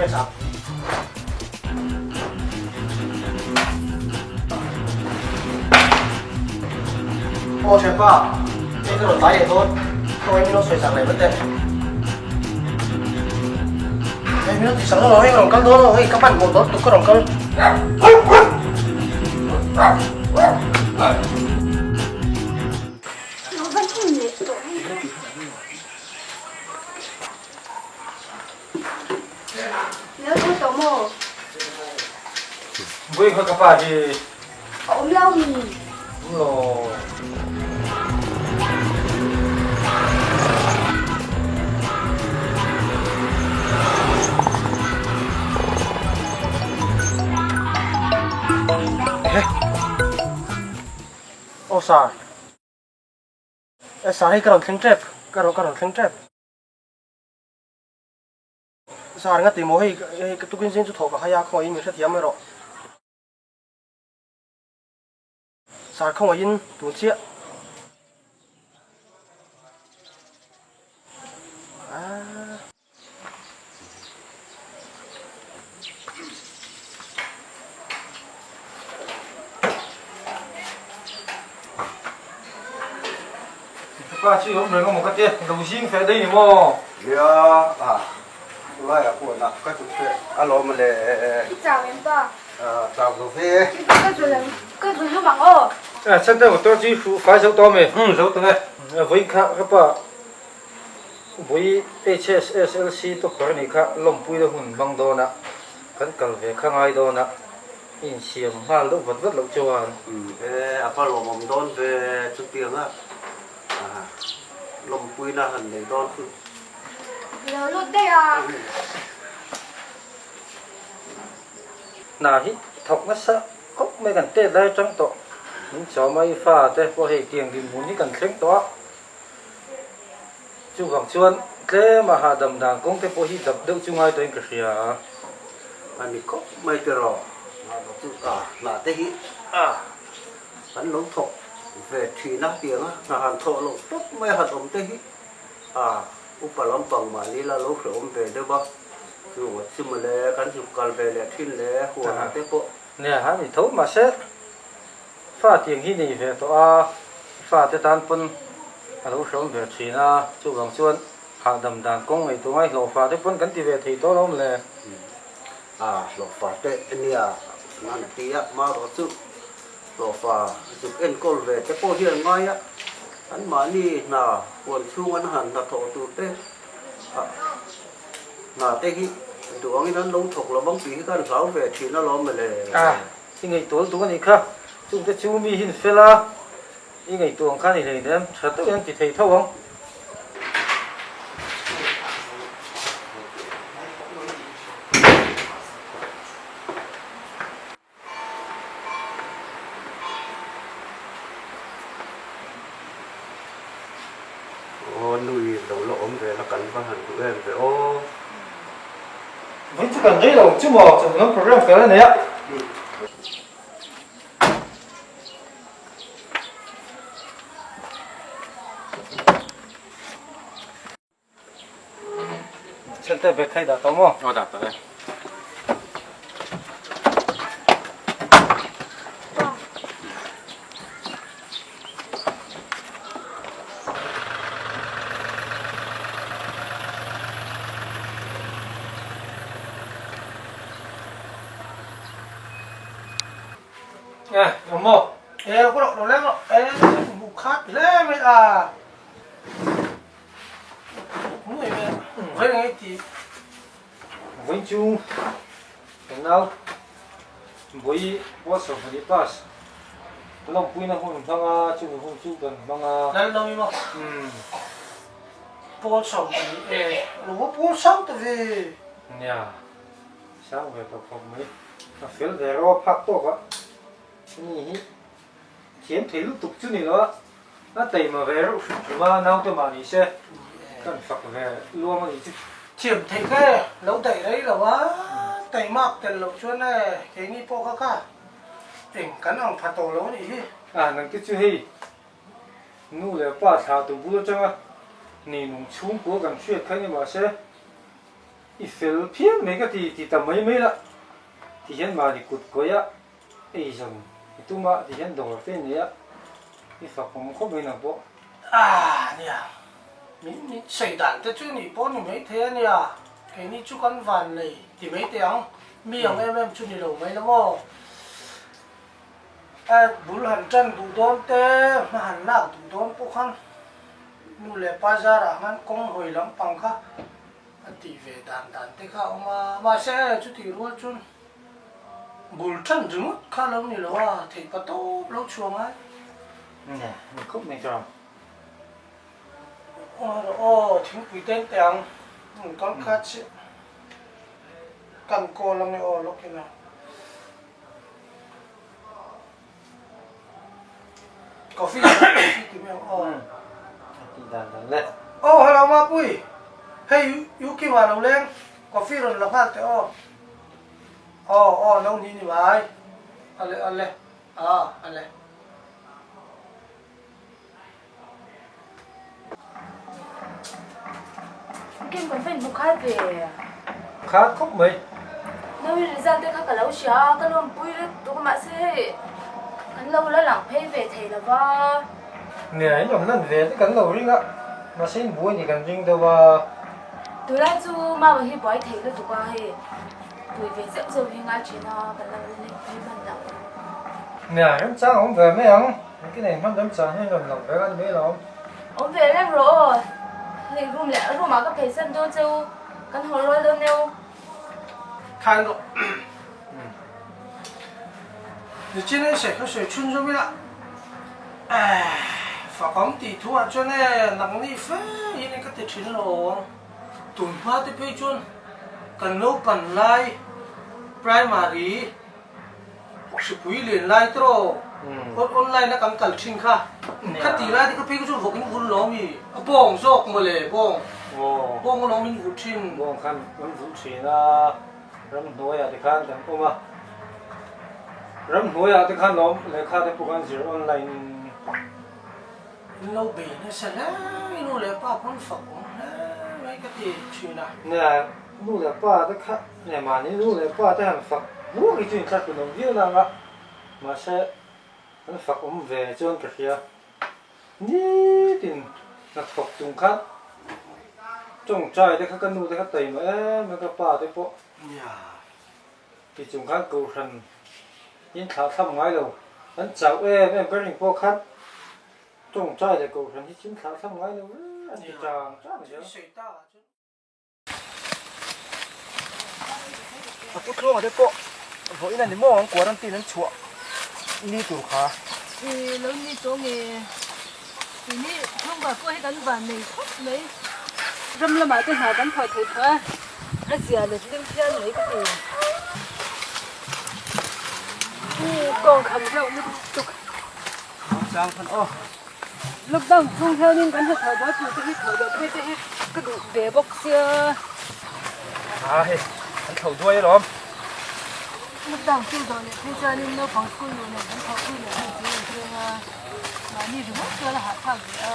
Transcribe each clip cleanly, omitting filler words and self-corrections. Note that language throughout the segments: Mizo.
press ang. Aw thianpa, hei ka rawn tlai leh dawn, khawngaih min lo sawi sak leh vat teh. Hei min lo tih sak lo hei ka rawn kal dawn aw, hei ka hmanhmawh tawh lutuk ka rawn kal. Lo va hnim leh tawh hei ka. Lo tho tawh maw? Vui kha ka pa hi. A awm lo mi? Awm lo. Aw sir. Sir hei ka rawn thleng tep, ka rawn ka rawn thleng tep. Sir nga ti maw hei hei ka tukin zing chu thawh ka hai a khawngaih in min hrethiam erawh. Sir khawngaih in tun chiah. Aaa. Pa chu i awm reng a maw ka tia, lo zing feh daih ni maw? Nia a, chulaiah pawh nak ka chuk feh a lawm le. I chau em pa? A chau lo ve. Ka zul ang, ka zul hlum ang aw. A chhan te motor chu i hruh fai zo tawh ami? Umm zo tawh e. Vawiin kha ka pa Vawi HSSLC topper nih kha lawmpui la hun hmang dawn a, kan kal ve kha ngai dawn a, i insiam nghal deuh vat vat loh chuan. E, a va lawmawm dawn ve chutiang a, lawmpuina han nei dawn chu. Lo lut daih a. Hna hi thawk nasa khawp mai kan tet lai atang tawh, min chawm a i fa te pawh hei tiang dinhmun hi kan thleng tawh a. Chuvang chuan tlem a hahdam dan kawng te pawh hi dap deuh chu ngai tawhin ka hria a. A ni khawp mai tiraw, hnah chu a hnah te hi a kan lo thawk ve thin a tiang a, hna han thawh loh tawp mai han awm te hi a upa lampang mahni la lo hrehawm ve deuh a, chu ngawt chu mawle kan zuk kal ve leh thin le huanah te pawh. Nia ha ni tho mahse Fa tiang hi nei ve tawh a, fa te tan pawn a lo hreawm ve thin a, chuvang chuan hahdam dan kawng ngei tur ngai hlawhfa te pawn kan ti ve thei tawh lo awm le. A hlawhfa te nia nan ti a, marawh chu hlawhfa zuk enkawl ve te pawh hian ngai a, an mahni hna huan chhung an han hnathawh tur te hna te hi duh angin an lo thawk lo vang tih hi khan hlau ve thin alawm le. I ngaihtuah lutuk a nih kha, chungte chu mi hin fel a, i ngaihtuah ang khan i hlei nem, tha deuhin an ti thei tho ang. Aw nui lo la awm ve la kan va han duh em ve aw. Vawi chu kan rei lo ang chu maw chawhnu lam program fel a nei a. Chhente bag kha i dah tawh maw? Aw dah tawh e. Nè, ngắm mò. Ê, có độ đồ lên rồi. Ê, mù khát lẽ mày à. Mùi mẹ. Với này thì Với chú. Cái nào? Vawi WhatsApp a ni pass lawmpuina hun hmang a, chumi hun chu kan hmang a. Lal lo i maw? Umm. Pawl sawm a ni e. Lo va pawl sang ta ve. Nia, sang ve tawh khawp mai. A fel ve reuh a phak tawk a. Ani hi thiam thei lutuk chu ni lo a, a taima ve reuh hrim hrim a, naute mah ni se kan fak ve luam a ni chu. Thiam theih e, lo daih rei lo a, taimak tel loh chuan e, keini pawh kha kha eng kan ang pha tawh lo a nih hi. A, nang te chu hei nu leh pa thla tu bul atanga ni nung chhungkua kan hriat kha ni mahse. I fel phian mai ka ti ti ta mai mai la, ti hian mahni kut kawih a eizawn i tum a, ti hian dawr te nei a, i fak awm khawp mai nang pawh. Ah nia, min min sawi dan te chu nih pawh ni mai thei a nia, keini chu kan van nei ti mai teh ang, mi ang em em chu ni lo mai la maw. A bul han tan duh dawn te, hma han lak duh dawn pawh khan nu leh pa zarah khan kawng hawi lampang kha a tih ve dan dan te kha a awm a, mahse chutih rual chuan bul tan ringawt kha lo ni lo a, theih pa tawp lo chhuah ngai. Nge, ni khawp mai chuan. Aw, thingpui ten teh ang, kal kha chiah kan kawl ange aw lawk ila. Coffee coffee ti mai ang aw. Ti dan dan le. Aw hello Mapui. Hei Yuki ma lo leng coffee rawn la nghal teh aw. Aw aw no ni ni mai. Ale ale ah ale. Game kan va inhmu khat ve. Khat khawp mai. Nawi result te kha ka lo hria a, ka lawmpui ret tuk a mahse hei kan lo la lang phei ve thei lo va. Nge in awm lan ve te kan lo ring a, mahse in buai ni kan ring deuh a. Tunlai chu mama hi buai thei lutuk a hei pui ve zeuh zeuh hi ngai thin a, kan lo la leng phei hman lo. Nge remchang a awm ve mai ang. Engtin nei hman dam chang hian rawn lang ve a ni mai lo. Awm ve reng rawh aw. Hei room leh room ah ka phei san dawn che u. Kan haw rual dawn neu. Khan rawh. Nichin in sawi kha sawi chhun zawm ila. Fakawm tih thu ah chuan e nangni fe hian ka ti thin alawm. Tun hma te phei chuan kan naupan lai primary Hripui lian lai te rawh online a kan kal thin kha kha tih lai te kha phei kha chu vawk in vul lo ami a bawng zawk mawle bawng bawng alawm in vulh thin. Bawng khan kan vulh thin a ramhnuai ah te khan kan awm a ramhnuai ah te khan lawm lehkha te pawh kan zir online in. In lo bei nasa hle i nu leh pa pawn fak awm hle mai ka ti thin a. Nia nu leh pa te kha nge mahni nu leh pa te han fak buak hi chu in thlat awm viau nang a mahse an fak awm ve chuan ka hria nitin hnathawk chung khan tawngtai te kha ka nu te kha taima em em ka pa te pawh ti chung khan kohhran in thlah thlam ngai lo an chauh em em ka ring pawh khan tawngtai leh kohhran hi chu in thlah thlam ngai lo an ti chang chang zel. A pu tluanga te pawh vawiin a ni maw ang quarantine an chhuah ni tur kha. E lo ni tawh nge tuni thawngva pawh hi kan van nei khawp mai. Ram lamah te hna kan thawh thei tawh a, a zia let ling phian mai ka ti. U kawng kham reuh lutuk. Chang khan aw. Lockdown chhung hianin kan hnathawh dawn tur te hi thawh loh phei te hi ka duh ve bawk sia. A hei an thloh duai alawm. Lockdown chu zawh leh phei chuanin naupang school luh nen kan thawh pui leh hei chu an cheng a, mahni ringawt chuan a hahthlak ve a.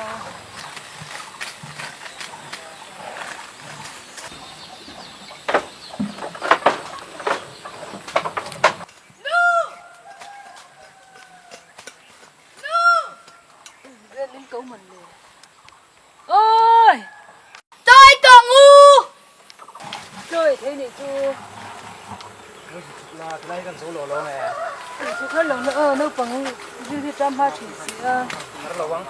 Min ko man le. Oi! Toi tawng u! Toi thei nih chu. La tilai kan zo lo lo nge. Chu kher lo na aw naupang zir hi tam hma thin si a. Har lo ang.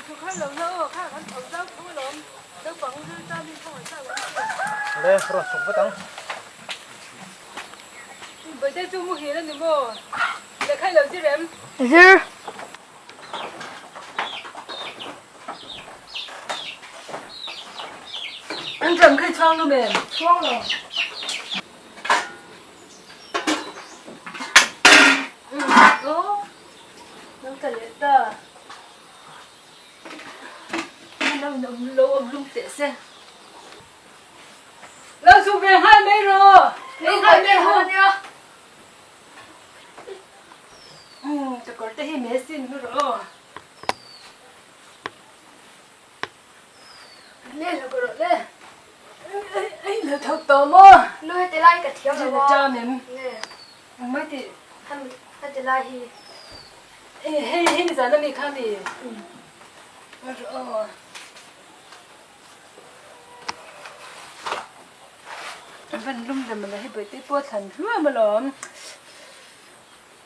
Chu kher lo na aw kha kan tho zau tho alawm naupang zir tam in khawngaih chau an ti. Le rawn chhuk vat ang. Bawihte chu muhil a ni maw? Lehkha i lo zir em? Zir. An ram kha i chhuang lum em? Chhuang lo. Aw, lo ta leh ta. Lo in awm lo awm lum teh se. Lo chhuk ve nghal mai rawh. Ei nghal mai rawh nia. Umm chakawr te hi me sin hu rawh aw. Le lo ka rawh le. Ei ei. tawh maw? Nu heti lai ka thiam lo a. Ṭam em? Nge. Engmai tih? Hemi heti lai hi. Hei hei ni zan ami kha mi? Aw. Van lum ve mawle hei bawihte pawh a thlan hluam alawm.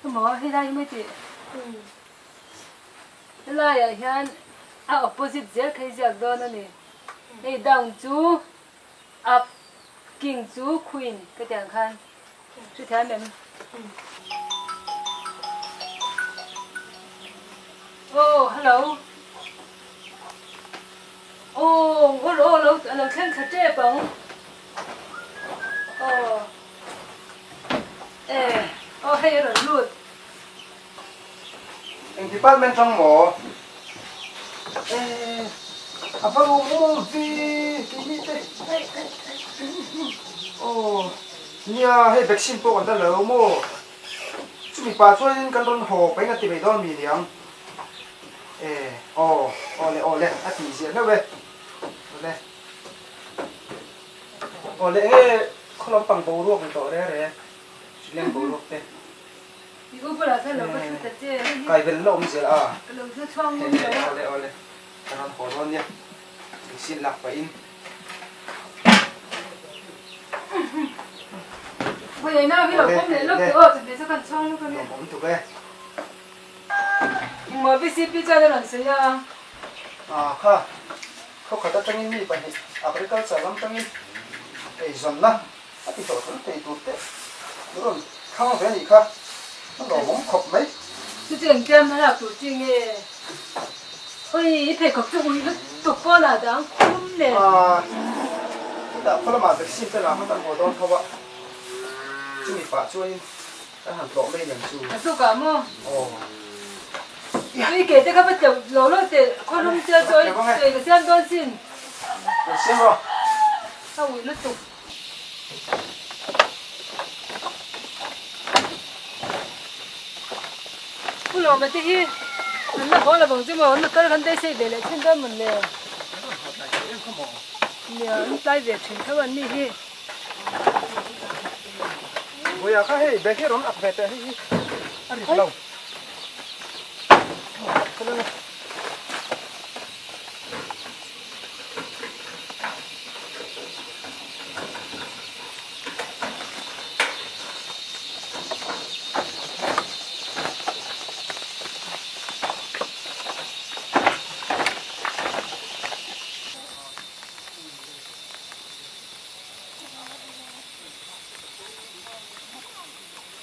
Emaw hei lai hi mai tih? Helaiah hian a opposite zel kha i ziak dawn a ni. Hei down chu up, king chu queen ka tih ang khan hrethiam em? Aw hello aw aw aw lo a lo thleng thla tep ang aw e aw hei a rawn lut. Eng department tang maw? Eh, a va rum rum vi tih mi te. Aw, nia hei vaccine pawh kan la lo maw? Chumi pa chuanin kan rawn haw paih na ti mai dawn mi niang. Eh, aw, aw le aw le a tih ziah hlauh e. Aw le. Aw le enge khaw lampang boruak ni tawh re re, Shillong boruak te. Kai vel la awm zel a. Awle awle ka rawn haw dawn nia. Vaccine lak pahin. Lawmawm tuk e. Ah kha khawkhat atangin mi pahnih agriculture lam tangin eizawnna A ti tawh thul thei tur te an rawn thlang ve a nih kha, a lawmawm khawp mai. Chu chu engtia hmalak tur chi nge? Oi, i pheikhawk chu ui lutuk pawnah dang khum nen. Aaa, chutah khaw lamah vaccine te lah kan haw dawn tho a, chumi pah chuanin kan han tlawh mai nen chu. A tukah maw? Aw. Tui ke te kha va tleuh lo lo teh, khaw lum tia chawi chawi ka siam dawn sin. Kan siam rawh. A ui lutuk. Pu Lawma te hi an la haw lo vang chu maw an la kal kan beisei ve leh thin dawn mawn le. Nia an tlai ve thin tho an ni hi. Vawiah kha hei bag hi rawn ak ve teh hei hi a rit lo.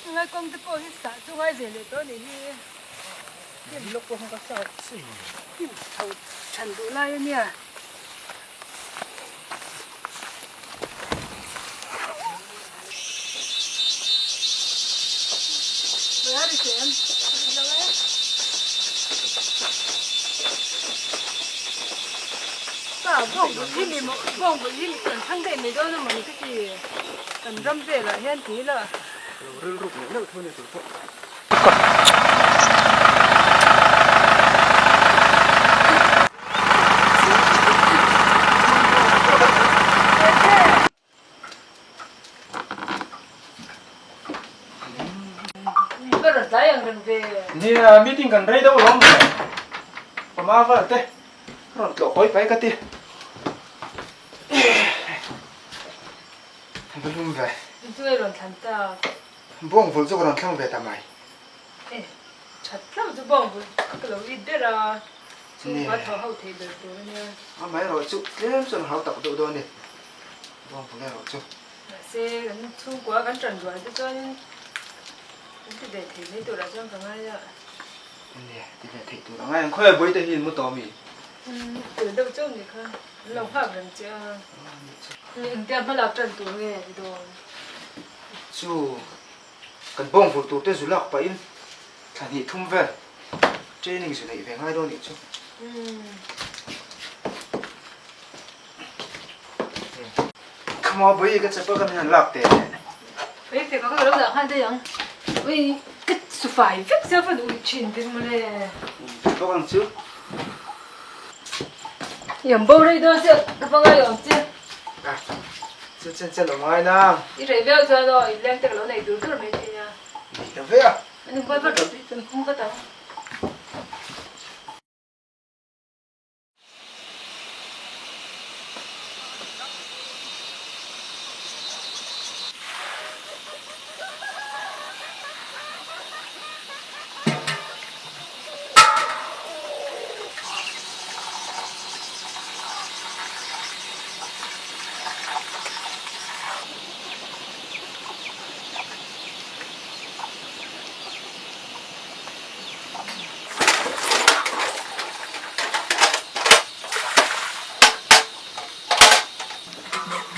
Tunlai kawng te pawh hi sah chu ngai ve leh tawh a nih hi. Hnim chho than duh lai a nia. Kan ram velah hian tui la. Rilruk leh neuh theuh a ni tur pawh. Nia, meeting kan rei deuh alawm le. Pama val te rawn tlawh hawi pai ka ti. Va lum ve. Bawng vul chu ka rawn thlang ve ta mai. E, that hlauh chu bawng vul ka lo it ber a, chhungkua thaw ho theih ber tur a nia. Amaherawh chu tlem chuan hau tak deuh dawn a ni, bawng vul erawh chu. Mahse, kan chhungkua kan tan rual te chuanin kan ti ve thei mai turah chuan ka ngai a. Nia, ti ve theih tur a ngai ang. Khawiah buai te hi in mu tawh mi? Tel deuh chauh nih kha, an lo nghak reng che a. Engtia hmalak tan tur nge ni dawn? Chu kan bawng vur tur te zu lak pahin thla hnih thum vel training zu neih ve ngai dawn nih chu. Khamaw bawi ka chapal kan han lak teh leh. Ui fek a ka lo dah nghal daih ang. Ui ka su fai vek zel fan ui thin vek mawle. Bawk ang chu. Iam bo rei dawn chiah ka va ngai awm che. Chu chen chen awm ngai nang. I rei viau chuan aw, inleng te ka lo nei dur dur mai thei nia. Nei ta ve a. An inbuai vat rawh, kan hung vat ang.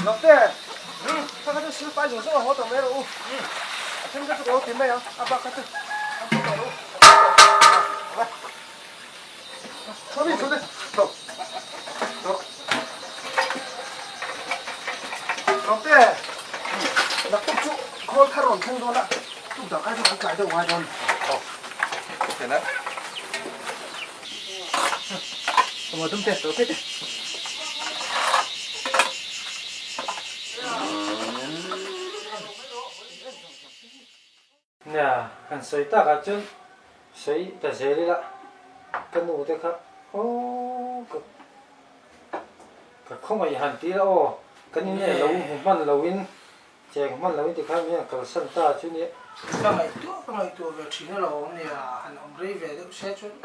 Nokte, kha kha chu sil fai zawng zawng a haw tawh mai rawh u. A then kha chu ka lo ti mai ang, a bak kha chu an haw tawh lo. Nia, han sawi takah chuan sawi ta zel ila, ka nu te kha aw ka ka khawngaih han ti ila aw, kan in lo hmu hman loin cheng hman loin tikhan min han kalsan ta chu nia. Ka ngaihtuah ka ngaihtuah ve thin alawm nia, han awm rei ve deuh se chuan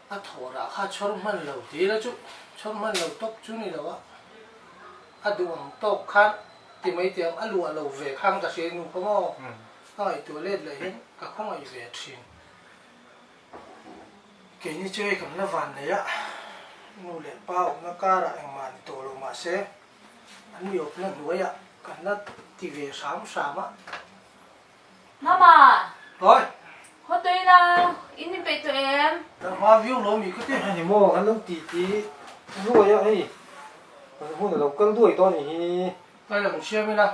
a thawrah kha chhawr hman lo ti ila chu chhawr hman lo tawp chu ni lo a. A duh ang tawk khan ti mai teh ang, a luah lo ve khan ka hria nu kha maw? Ka ngaihtuah let leh hian ka khawngaih ve thin. Keini chu hei kan la van nei a, nu leh pa awmna karah engmah ni tawh lo mahse an mi awpna hnuaiah kan la ti ve hram hram a. Mama! Oi! Haw tawh ila, in inpeih tawh em? Kan hma viau lo mi ka ti. Hei maw kan lo ti ti duai a hei kan hun a lo kal duai tawh a nih hi. Ka lo siam ila.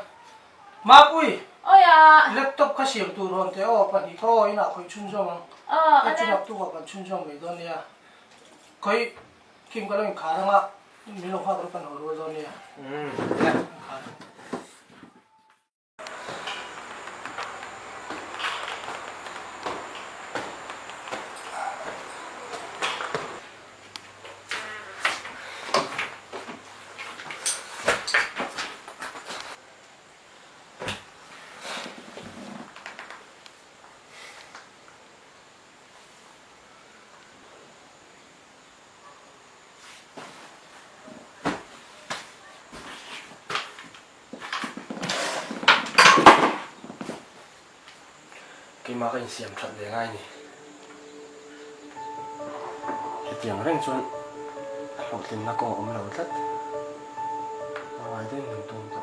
Mapui! Oi a! Laptop kha siam tur rawn teh aw, pahnih kha aw inah khawih chhunzawm ang. Aw, Ka chu naktuk ah kan chhunzawm mai dawn nia. Khawih Kim ka lo inkhar anga min lo nghak rawh kan haw rual dawn nia. Inkhar. Keimah ka insiam that ve ngai ni. Hetiang reng chuan hlawhtlinna kawng a awm lo tlat. Pangngai deuhin kan tum teh.